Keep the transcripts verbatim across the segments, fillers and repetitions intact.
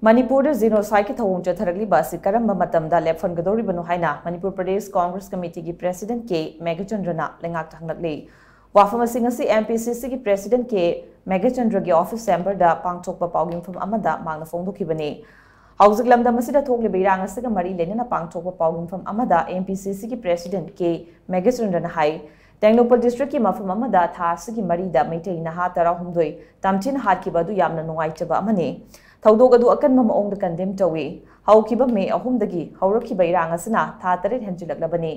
ꯃꯅꯤꯄꯨꯔꯗ ꯖꯤꯅꯣꯁꯥꯏꯗꯀꯤ ꯊꯧꯑꯣꯡ ꯆꯠꯊꯔꯛꯂꯤꯕ ꯑꯁꯤ ꯀꯔꯝꯕ ꯃꯇꯝꯗ ꯂꯦꯞꯍꯟꯒꯗꯧꯔꯤꯕꯅꯣ ꯍꯥꯏꯅ ꯃꯅꯤꯄꯨꯔ ꯄ꯭ꯔꯗꯦꯁ ꯀꯣꯡꯒ꯭ꯔꯦꯁ ꯀꯃꯤꯇꯤꯒꯤ ꯄ꯭ꯔꯦꯁꯤꯗꯦꯟꯠ ꯀꯦ ꯃꯦꯘꯆꯟꯗ꯭ꯔꯅ ꯂꯩꯉꯥꯛꯇ ꯍꯪꯂꯛꯂꯤ꯫ ꯋꯥꯐꯝ ꯑꯁꯤ ꯉꯁꯤ ꯑꯦꯝ ꯄꯤ ꯁꯤ ꯁꯤꯒꯤ ꯄ꯭ꯔꯦꯁꯤꯗꯦꯟꯠ ꯀꯦ ꯃꯦꯘꯆꯟꯗ꯭ꯔꯒꯤ ꯑꯣꯐꯤꯁ ꯆꯦꯝꯕꯔꯗ ꯄꯥꯡꯊꯣꯛꯄ ꯄꯥꯎꯒꯤꯐꯝ ꯑꯃꯗ ꯃꯍꯥꯛꯅ ꯐꯣꯡꯗꯣꯛꯈꯤꯕꯅꯤ꯫ ꯍꯧꯖꯤꯛ ꯂꯝꯗꯝ ꯑꯁꯤꯗ ꯊꯣꯛꯂꯤꯕ ꯏꯔꯥꯡ ꯑꯁꯤꯒ ꯃꯔꯤ ꯂꯩꯅꯅ ꯄꯥꯡꯊꯣꯛꯄ ꯄꯥꯎꯒꯤꯐꯝ ꯑꯃꯗ ꯑꯦꯝ ꯄꯤ ꯁꯤ ꯁꯤꯒꯤ ꯄ꯭ꯔꯦꯁꯤꯗꯦꯟꯠ ꯀꯦ ꯃꯦꯘꯆꯟꯗ꯭ꯔꯅ ꯍꯥꯏ, ꯇꯦꯡꯅꯧꯄꯜ ꯗꯤꯁꯇ꯭ꯔꯤꯛꯀꯤ ꯃꯐꯝ ꯑꯃꯗ ꯊꯥ ꯑꯁꯤꯒꯤ ꯃꯔꯤꯗ ꯃꯩꯇꯩ ꯅꯍꯥ ꯇꯔꯥꯍꯨꯝꯗꯣꯏ ꯇꯝꯊꯤꯅ ꯍꯥꯠꯈꯤꯕ ꯑꯗꯨ ꯌꯥꯝꯅ ꯅꯨꯡꯉꯥꯏꯇꯕ ꯑꯃꯅꯤ꯫ ꯊꯧꯗꯣꯛ ꯑꯗꯨ ꯑꯀꯟꯕ ꯃꯑꯣꯡꯗ ꯀꯟꯗꯦꯝ ꯇꯧꯏ꯫ ꯍꯧꯈꯤꯕ ꯃꯦ ꯑꯍꯨꯝꯗꯒꯤ ꯍꯧꯔꯛꯈꯤꯕ ꯏꯔꯥꯡ ꯑꯁꯤꯅ ꯊꯥ ꯇꯔꯦꯠ ꯍꯦꯟꯖꯤꯜꯂꯛꯂꯕꯅꯤ꯫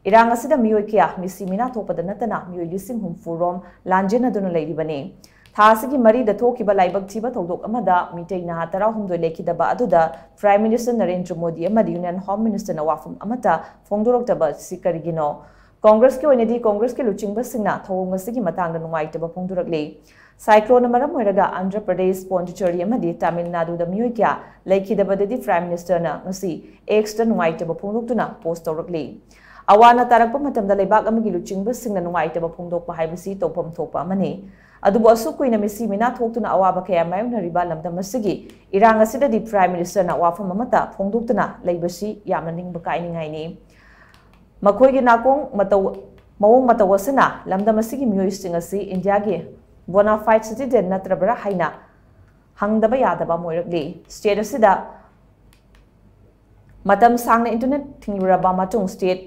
ꯏꯔꯥꯡ ꯑꯁꯤꯗ ꯃꯤꯑꯣꯏ ꯀꯌꯥ ꯃꯤꯁꯤ ꯃꯤꯅꯥ ꯊꯣꯛꯄꯗ ꯅꯠꯇꯅ ꯃꯤꯑꯣꯏ ꯂꯤꯁꯤꯡ ꯍꯨꯝꯐꯨ ꯔꯣꯝ ꯂꯥꯟꯖꯦꯟꯅꯗꯨꯅ ꯂꯩꯔꯤꯕꯅꯤ꯫ ꯊꯥ ꯑꯁꯤꯒꯤ ꯃꯔꯤꯗ ꯊꯣꯛꯈꯤꯕ ꯂꯥꯏꯕꯛ ꯊꯤꯕ ꯊꯧꯗꯣꯛ ꯑꯃꯗ ꯃꯤꯇꯩ ꯅꯍꯥ ꯇꯔꯥꯍꯨꯝꯗꯣꯏ ꯂꯩꯈꯤꯗꯕ ꯑꯗꯨꯗ Prime Minister ꯅꯔꯦꯟꯗ꯭ꯔ ꯃꯣꯗꯤ ꯑꯃꯗꯤ Union Home Minister ꯅ ꯋꯥꯐꯝ ꯑꯃꯠꯇ ꯐꯣꯡꯗꯣꯔꯛꯇꯕ ꯑꯁꯤ ꯀꯔꯤꯒꯤꯅꯣ? ꯀꯣꯡꯒ꯭ꯔꯦꯁꯀꯤ ꯑꯣꯏꯅꯗꯤ ꯀꯣꯡꯒ꯭ꯔꯦꯁꯀꯤ ꯂꯨꯆꯤꯡꯕꯁꯤꯡꯅ ꯊꯧꯑꯣꯡ ꯑꯁꯤꯒꯤ ꯃꯇꯥꯡꯗ ꯅꯨꯡꯉꯥꯏꯇꯕ ꯐꯣꯡꯗꯣꯔꯛꯂꯤ꯫ ꯁꯥꯏꯀ꯭ꯂꯣꯟꯅ ꯃꯔꯝ ꯑꯣꯏꯔꯒ ꯑꯟꯙ꯭ꯔ ꯄ꯭ꯔꯗꯦꯁ, ꯄꯣꯟꯗꯤꯆꯦꯔꯤ ꯑꯃꯗꯤ ꯇꯥꯃꯤꯜ ꯅꯥꯗꯨꯗ ꯃꯤꯑꯣꯏ ꯀꯌꯥ ꯂꯩꯈꯤꯗꯕꯗꯗꯤ Prime Minister ꯅ ꯉꯁꯤ X ꯇ ꯅꯨꯡꯉꯥꯏꯇꯕ ꯐꯣꯡꯗꯣꯛꯇꯨꯅ post ꯇꯧꯔꯛꯂꯤ꯫ ꯑꯋꯥ ꯑꯅꯥ ꯇꯥꯔꯛꯄ ꯃꯇꯝꯗ ꯂꯩꯕꯥꯛ ꯑꯃꯒꯤ ꯂꯨꯆꯤꯡꯕꯁꯤꯡꯅ ꯅꯨꯡꯉꯥꯏꯇꯕ ꯐꯣꯡꯗꯣꯛꯄ ꯍꯥꯏꯕꯁꯤ ꯇꯧꯐꯝ ꯊꯣꯛꯄ ꯑꯃꯅꯤ꯫ ꯑꯗꯨꯕꯨ ꯑꯁꯨꯛ ꯀꯨꯏꯅ ꯃꯤꯁꯤ ꯃꯤꯅꯥ ꯊꯣꯛꯇꯨꯅ ꯑꯋꯥꯕ ꯀꯌꯥ ꯃꯥꯌꯣꯛꯅꯔꯤꯕ ꯂꯝꯗꯝ ꯑꯁꯤꯒꯤ ꯏꯔꯥꯡ ꯑꯁꯤꯗꯗꯤ Prime Minister ꯅ ꯋꯥꯐꯝ ꯑꯃꯠꯇ ꯐꯣꯡꯗꯣꯛꯇꯨꯅ ꯂꯩꯕꯁꯤ ꯌꯥꯝꯅ ꯅꯤꯡꯕ ꯀꯥꯏꯅꯤꯡꯉꯥꯏꯅꯤ꯫ ꯃꯈꯣꯏꯒꯤ ꯅꯥꯀꯣꯡ ꯃꯇꯧ, ꯃꯑꯣꯡ ꯃꯇꯧ ꯑꯁꯤꯅ ꯂꯝꯗꯝ ꯑꯁꯤꯒꯤ ꯃꯤꯑꯣꯏꯁꯤꯡ ꯑꯁꯤ ꯏꯟꯗꯤꯌꯥꯒꯤ bona fide citizen ꯅꯠꯇ꯭ꯔꯕ꯭ꯔꯥ ꯍꯥꯏꯅ ꯍꯪꯗꯕ ꯌꯥꯗꯕ ꯑꯃ ꯑꯣꯏꯔꯛꯂꯤ꯫ State ꯑꯁꯤꯗ ꯃꯇꯝ ꯁꯥꯡꯅ internet ꯊꯤꯡꯂꯨꯔꯕ ꯃꯇꯨꯡ state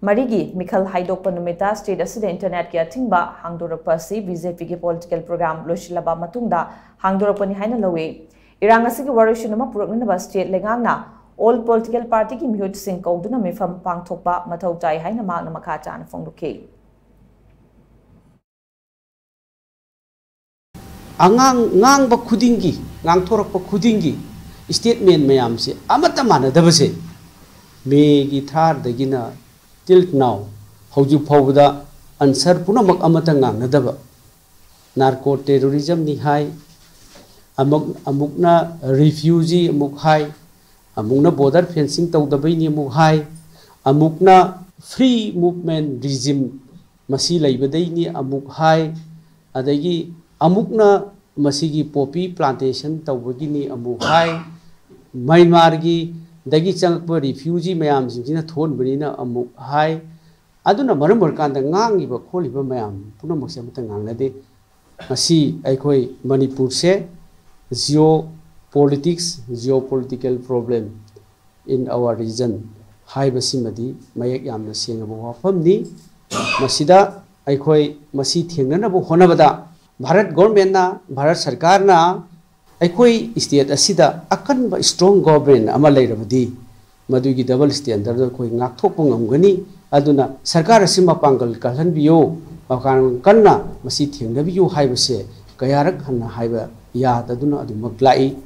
ꯃꯔꯤꯒꯤ ꯃꯤꯈꯜ ꯍꯥꯏꯗꯣꯛꯄ ꯅꯨꯃꯤꯠꯇ state ꯑꯁꯤꯗ internet ꯀꯤ ꯑꯊꯤꯡꯕ ꯍꯥꯡꯗꯣꯔꯛꯄ ꯑꯁꯤ B J P ꯒꯤ political program ꯂꯣꯏꯁꯤꯜꯂꯕ ꯃꯇꯨꯡꯗ ꯍꯥꯡꯗꯣꯔꯛꯄꯅꯤ ꯍꯥꯏꯅ ꯂꯧꯏ꯫ ꯏꯔꯥꯡ ꯑꯁꯤꯒꯤ ꯋꯥꯔꯣꯏꯁꯤꯟ ꯑꯃ ꯄꯨꯔꯛꯅꯅꯕ state ꯂꯩꯉꯥꯛꯅ all political party ꯒꯤ ꯃꯤꯍꯨꯠꯁꯤꯡ ꯀꯧꯗꯨꯅ ꯃꯤꯐꯝ ꯄꯥꯡꯊꯣꯛꯄ ꯃꯊꯧ ꯇꯥꯏ ꯍꯥꯏꯅ ꯃꯍꯥꯛꯅ ꯃꯈꯥ ꯇꯥꯅ ꯐꯣꯡꯗꯣꯛꯈꯤ꯫ ꯑꯉꯥꯡ ꯉꯥꯡꯕ ꯈꯨꯗꯤꯡꯒꯤ, ꯉꯥꯡꯊꯣꯔꯛꯄ ꯈꯨꯗꯤꯡꯒꯤ statement ꯃꯌꯥꯝꯁꯦ ꯑꯃꯠꯇ ꯃꯥꯟꯅꯗꯕꯁꯦ, May ꯒꯤ third ꯗꯒꯤꯅ till now ꯍꯧꯖꯤꯛ ꯐꯥꯎꯕꯗ answer ꯄꯨꯝꯅꯃꯛ ꯑꯃꯠꯇ ꯉꯥꯡꯅꯗꯕ꯫ Narco terrorism ꯅꯤ ꯍꯥꯏ, ꯑꯃꯨꯛ, ꯑꯃꯨꯛꯅ refugee ꯑꯃꯨꯛ ꯍꯥꯏ, ꯑꯃꯨꯛꯅ border fencing ꯇꯧꯗꯕꯩꯅꯤ ꯑꯃꯨꯛ ꯍꯥꯏ, ꯑꯃꯨꯛꯅ free movement regime ꯃꯁꯤ ꯂꯩꯕꯗꯩꯅꯤ ꯑꯃꯨꯛ ꯍꯥꯏ, ꯑꯗꯒꯤ ꯑꯃꯨꯛꯅ ꯃꯁꯤꯒꯤ poppy plantation ꯇꯧꯕꯒꯤꯅꯤ ꯑꯃꯨꯛ ꯍꯥꯏ, ꯃ꯭ꯌꯥꯟꯃꯥꯔꯒꯤ ꯗꯒꯤ ꯆꯪꯉꯛꯄ refugee ꯃꯌꯥꯝꯁꯤꯡꯁꯤꯅ ꯊꯣꯛꯍꯟꯕꯅꯤꯅ ꯑꯃꯨꯛ ꯍꯥꯏ꯫ ꯑꯗꯨꯅ ꯃꯔꯝ ꯑꯣꯏꯔꯀꯥꯟꯗ ꯉꯥꯡꯉꯤꯕ ꯈꯣꯠꯂꯤꯕ ꯃꯌꯥꯝ ꯄꯨꯝꯅꯃꯛꯁꯦ ꯑꯃꯠꯇ ꯉꯥꯡꯅꯗꯦ꯫ ꯃꯁꯤ ꯑꯩꯈꯣꯏ ꯃꯅꯤꯄꯨꯔꯁꯦ geo politics, geopolitical problem in our region ꯍꯥꯏꯕꯁꯤꯃꯗꯤ ꯃꯌꯦꯛ ꯌꯥꯝꯅ ꯁꯦꯡꯉꯕ ꯋꯥꯐꯝꯅꯤ꯫ ꯃꯁꯤꯗ ꯑꯩꯈꯣꯏ ꯃꯁꯤ ꯊꯦꯡꯅꯅꯕ ꯍꯣꯠꯅꯕꯗ ꯚꯥꯔꯠ ꯒꯣꯔꯃꯦꯟꯅ, ꯚꯥꯔꯠ ꯁꯔꯀꯥꯔꯅ ꯑꯩꯈꯣꯏ state ꯑꯁꯤꯗ ꯑꯀꯟꯕ strong government ꯑꯃ ꯂꯩꯔꯕꯗꯤ ꯃꯗꯨꯒꯤ double standard ꯑꯩꯈꯣꯏ ꯉꯥꯛꯊꯣꯛꯄ ꯉꯝꯒꯅꯤ꯫ ꯑꯗꯨꯅ ꯁꯔꯀꯥꯔ ꯑꯁꯤ ꯃꯄꯥꯡꯒꯜ ꯀꯜꯍꯟꯕꯤꯌꯨ, ꯃꯄꯥꯡꯒꯜ ꯀꯟꯅ ꯃꯁꯤ ꯊꯦꯡꯅꯕꯤꯌꯨ ꯍꯥꯏꯕꯁꯦ ꯀꯌꯥꯔꯛ ꯍꯟꯅ ꯍꯥꯏꯕ ꯌꯥꯗꯗꯨꯅ ꯑꯗꯨꯃꯛ ꯂꯥꯛꯏ꯫